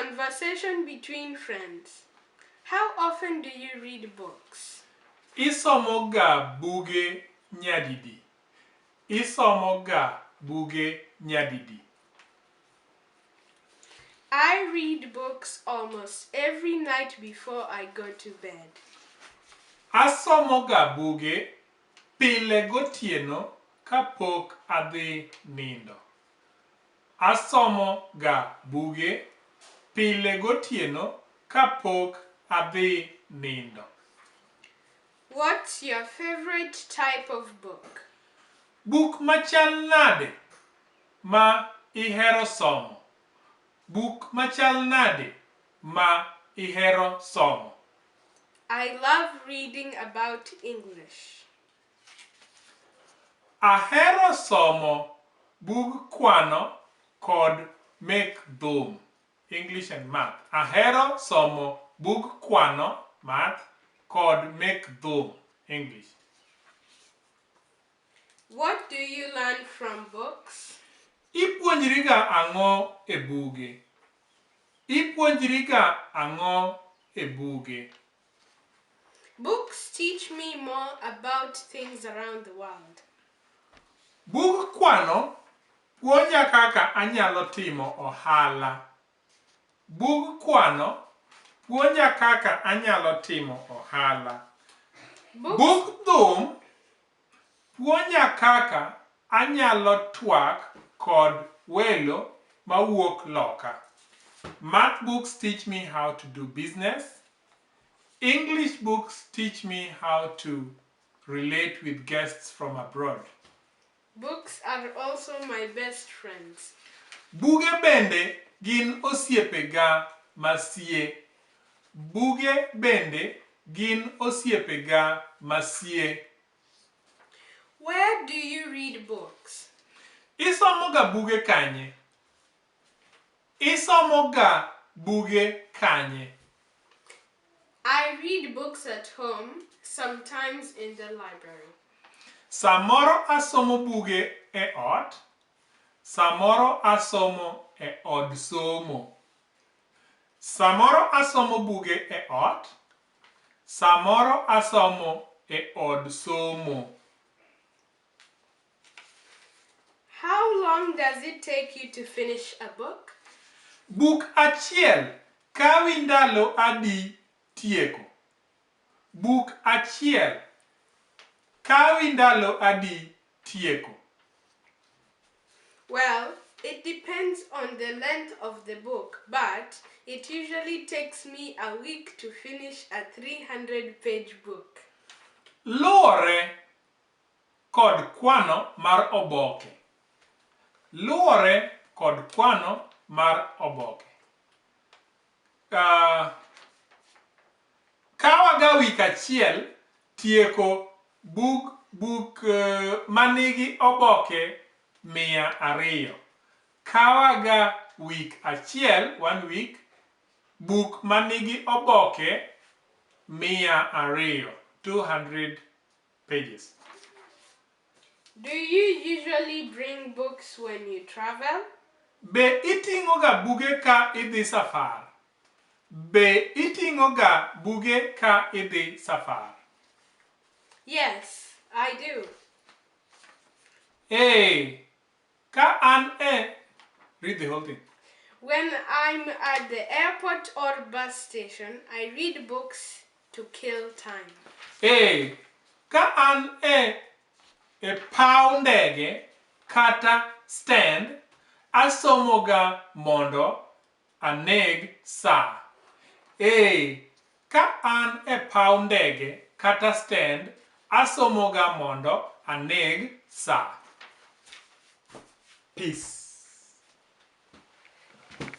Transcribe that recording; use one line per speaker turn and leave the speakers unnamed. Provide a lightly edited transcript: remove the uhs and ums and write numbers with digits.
Conversation between friends. How often do you read books?
Isomo ga buge nyadidi? Isomo ga buge nyadidi?
I read books almost every night before I go to bed.
Asomo ga buge pile gotieno kapok adhi nindo. Asomo ga buge pile gotieno kapok adhi nindo.
What's your favorite type of book?
Buk machal nade ma ihero somo? Buk machal nade ma ihero somo?
I love reading about English.
Ahero somo bug kwano kod mek dhum, English and Math. Ahero somo bug kwano, Math, kod mek dhum, English.
What do you learn from books?
Ipuonjriga ang'o e buge? Ipuonjriga ang'o e buge?
Books teach me more about things around the world.
Bug kwano puonja kaka anyalo timo ohala. Bug kwano puonja kaka anyalo timo ohala.
Books,
Bug dhum puonja kaka anyalo twak kod welo mawuok loka. Math books teach me how to do business. English books teach me how to relate with guests from abroad.
Books are also my best friends.
Buge bende gin osiepega masie. Buge bende gin osiepega masie.
Where do you read books?
Isomoga buge kanye? Isomoga buge kanye?
I read books at home, sometimes in the library.
Samoro asomo buge e ot, samoro asomo e od somo. Samoro asomo buge e ot, samoro asomo e od somo.
How long does it take you to finish a book?
Buk achiel kawi ndalo adi tieko? Buk achiel kawi ndalo adi tieko?
Well, it depends on the length of the book, but it usually takes me a week to finish a 300 page book.
Luwore kod kwano mar oboke. Luwore kod kwano mar oboke. Kawaga wik achiel tieko bug buk manigi oboke 200. Kawaga wik achiel, one week, buk manigi oboke 200, 200 pages.
Do you usually bring books when you travel?
Be iting'o ga buge ka idhi safar? Be iting'o ga buge ka idhi safar?
Yes, I do.
Ee, ka an e. Read the whole thing.
When I'm at the airport or bus station, I read books to kill time.
Ee, ka an e paw ndege kata stand, asomoga mondo aneg sa. Ee, ka an e paw ndege kata stand, asomoga mondo aneg sa. Peace.